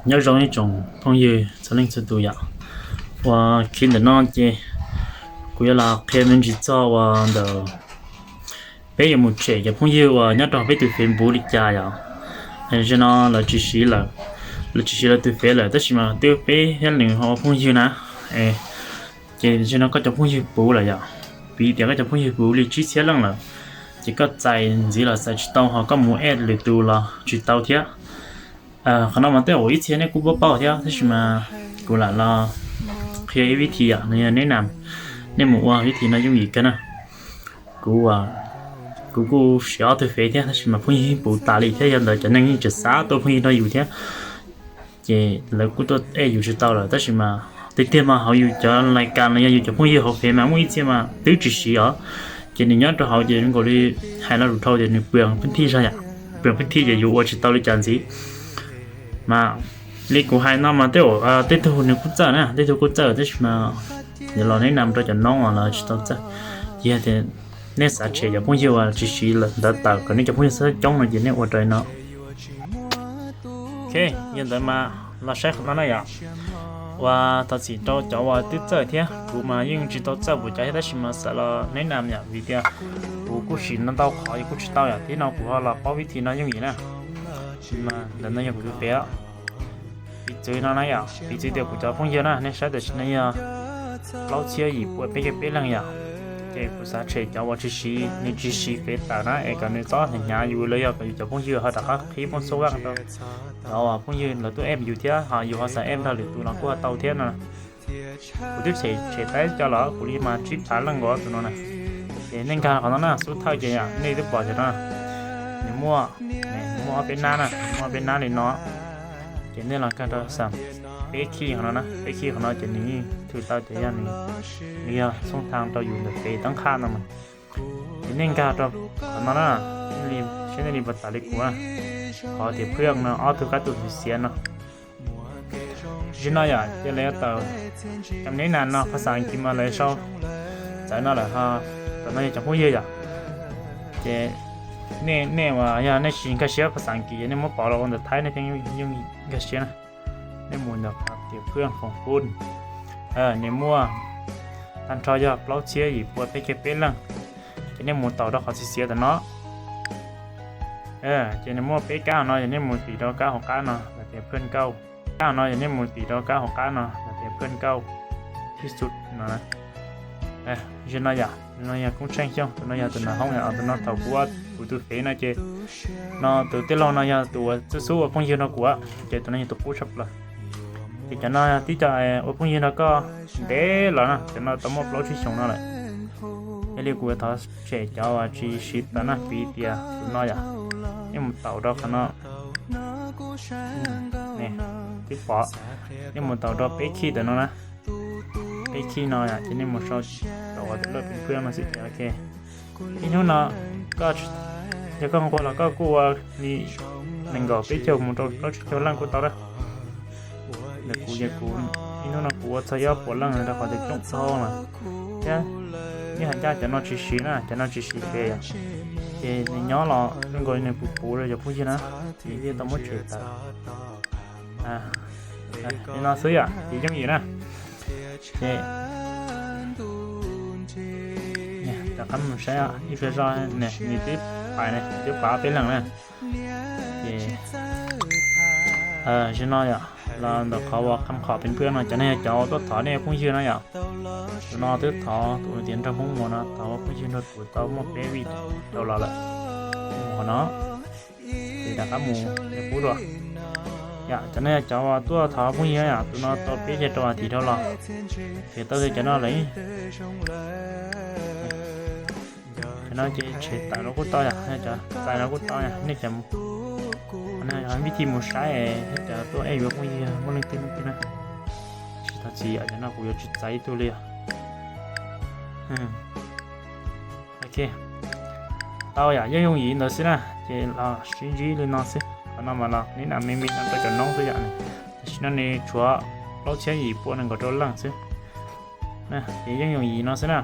Nyob zoo ib tsoom phooj ywg txhua leej txhua tus yom. Uas khi ntawm no ces kuv yuav los qhia me ntsis txog uas ntawm peb yuav mus tshem cov phooj ywg uas nyob rau peb tus Facebook li cas yom. Zaum no lawv tsis siv lawm, lawv tsis siv lawv tus Face lawm tab sis mas twb peb thiab nws ho ua phooj ywg na. Ces zaum no koj cov phooj ywg puv lawm yom, piv tias koj cov phooj ywg puv li tsib txhiab leej lawm, ces koj txais ntxiv los txais tsis tau, ho koj mus add lwm tus los tsis tau thiab. Qhov no mas tej zaum ib txhia nej kuj paub paub thiab tab sis mas kuv lam los qhia ib vib thi yom, nws yog neb nam, nej mus ua vib thi no yooj yim kawg na. Kuv, kuv kuj siv ob tug Face thiab tab sis mas phooj ywg puv tas li thiab yog ntawd cov neeg yeej tseem xav tuaj phooj ywg nrog yus thiab. Ces lawv kuj tuaj add yus tsis tau lawm tab sis mas tiag tiag mas hauv yus cov lais kas los yog yus cov phooj ywg hauv Face mas muaj ib txhia mas twb tsis siv os. Ces nws nyob rau hauv ces zoo nkaus li hais lo lus dhau tias nws pw pheej thij zog yom, pw pheej thij ces yus ua tsis tau li cas ntxiv. Mas li kuv hais no mas tej zaum tej tug nws kuj txawj na, tej tug kuj txawj tab sis mas yuav los neb nam rau cov noob uas lawv tsis tau txawj. Ces yog tias nej xav tshem cov phooj ywg uas tsis siv lawm ntawd tawm kom nej cov phooj ywg txhob coob no ces nej ua raws li no. Ok, yog ntawd mas los saib qhov no na yom. Uas thov txim rau cov uas twb txawj thiab, kuv mas yeej tsis tau txawj npaum cas thiab tab sis mas xav los neb nam yom, vim tias kuv kuj sim ntau ntau qhov kuj tsis tau yom, thiab no kuv ho los paub vib thi no yooj yim na. Mas ntawm no yog kuv tus Face, piv txwv no na yom, piv txwv tias kuv cov phooj ywg na nej saib tam sim no yog plaub txhiab yim pua peb caug peb leej yom. Ces kuv xav tshem cov uas tsis siv, nws tsis siv Face tawm na es kom nws txhob hnyav hnyav yus los yog kom yus cov phooj ywg ho rov qab qhib phooj xub vaj rau cov uas phooj ywg lawv tuaj add yus thiab ho yus ho xav add nrog lwm tus los kuj ho tau thiab no. Kuv twb tshem, tshem tas cov los kuv li mas tsib phav leej nkaus tus no na. Ces nej nkag qhov no na, xub thawj ces yom, nej twb pom cov no, nws muaj, nws muaj ob peb nab na, muaj ob peb nab li no. Ces nej los nkag rau xam peb khij qhov no na, peb khij qhov no ces nws yeej thwm tau tias yog nws, nws yog xoo thas rau yus ntawm Face tab qhaj no mas. Ces nej nkag rau qhov no na, saib nej li puas tawm li kuv na, qhov tias phwj no ob tug kab tus xiav no. Zaum no yom, ces lawv yuav tawm cov neb nam no phas xas Askiv mas lawv sau txawv no lawm ho, tam no yog cov phooj ywg yom. Ces nej, nej uas yog nej tsis nkag siab phas xas Askiv ces nej muab pauv los ua ntawm Thaib nej thiaj yeej nkag siab na. Nej mus ntawm qhov tias phwj foom pub, nws muaj tag nrho yog plaub txhiab yim pua peb caug peb leej. Ces nej mus taus rau qhov txiav xiav tam no. Ces nws muaj peb kab no, yog nej mus tim rau kab hauv qab no lawv tias phwj nkauj. Kab no yog nej mus tim rau kab hauv qab no lawv tias phwj nkauj thib xub no. Zaum no yom, no yog Koob Tsheej Xyooj, tus no yog tus nram hoob yom, tus no thaum kuv ua kuv tus Face no ces no tus tij laug no yog tus uas xub xub ua phooj ywg nrog kuv, ces tus no yog tus qub tshaj plaws. Ces cov no tib co ua phooj ywg nrog koj ntev los na, cov no tau muaj plaub tsib xyoos no lawm. Yog li kuv thov tshem cov uas tsis siv tawm na, piv tias tus no yom, nej mus taus rau qhov no, twb pom, nej mus taus rau peb khij tam no na. Peb khij no yom, ces nej mus sau rau qhov tias lawj pem phwj no xwb ces ok. Ib hnub no koj, yog koj nquag los koj kuj ua li nees nkaum peb caug mus rau plaub tsib caug leej kuj tau na. Ntawm kuv ces kuv ib hnub no kuv ua txog ib ob puas leej rau qhov tias coob dhau lawm thiab. Yeej hais ncaj cov no tsis siv na, cov no tsis siv Face yom, ces nws nyob los zoo nkaus li nws puv puv rau cov phooj ywg na, ces thiaj tau muab tshem tawm. Li no xwb yom, ces yooj yim na. Ces rov qab mus saib ib pliag zoj, nws twb pais, twb pais ob peb leeg na. Ces zaum no yom, los ntawm qhov uas qham qhom pem pwj no, cov no yog cov uas tuaj thov nej phooj ywg na yom. Tus no twb thov, tus tias nrog Hmoob Muas no thov ua phooj ywg nrog kuv tau muaj peb vij rau los lawm. Mus qhov no, ces rov qab mus pub dua. Yom, cov no yog cov uas tuaj thov phooj ywg yom, tus no tau peb caug rau as thiv dhau los. Ces tau tias cov no lawm, cov no ces tshem tawm los kuj tau yom, cov txais los kuj tau yom, nej cov, vij thi mus saib thiab cov tuaj ej yuav phooj ywg muaj leej twg leej twg na. Tsis tau txiv yom, cov no kuv yuav tsis txais ib tug li os. Ok, tau yom, yeej yooj yim ntawd xwb na, ces los sib ntsib li no xwb. Qhov no mas los neb nam me me no rau cov noob xwb yom, tam sim no nws tshuav plaub txhiab yim pua nees nkaum rau leej xwb. Ces yeej yooj yim no xwb na.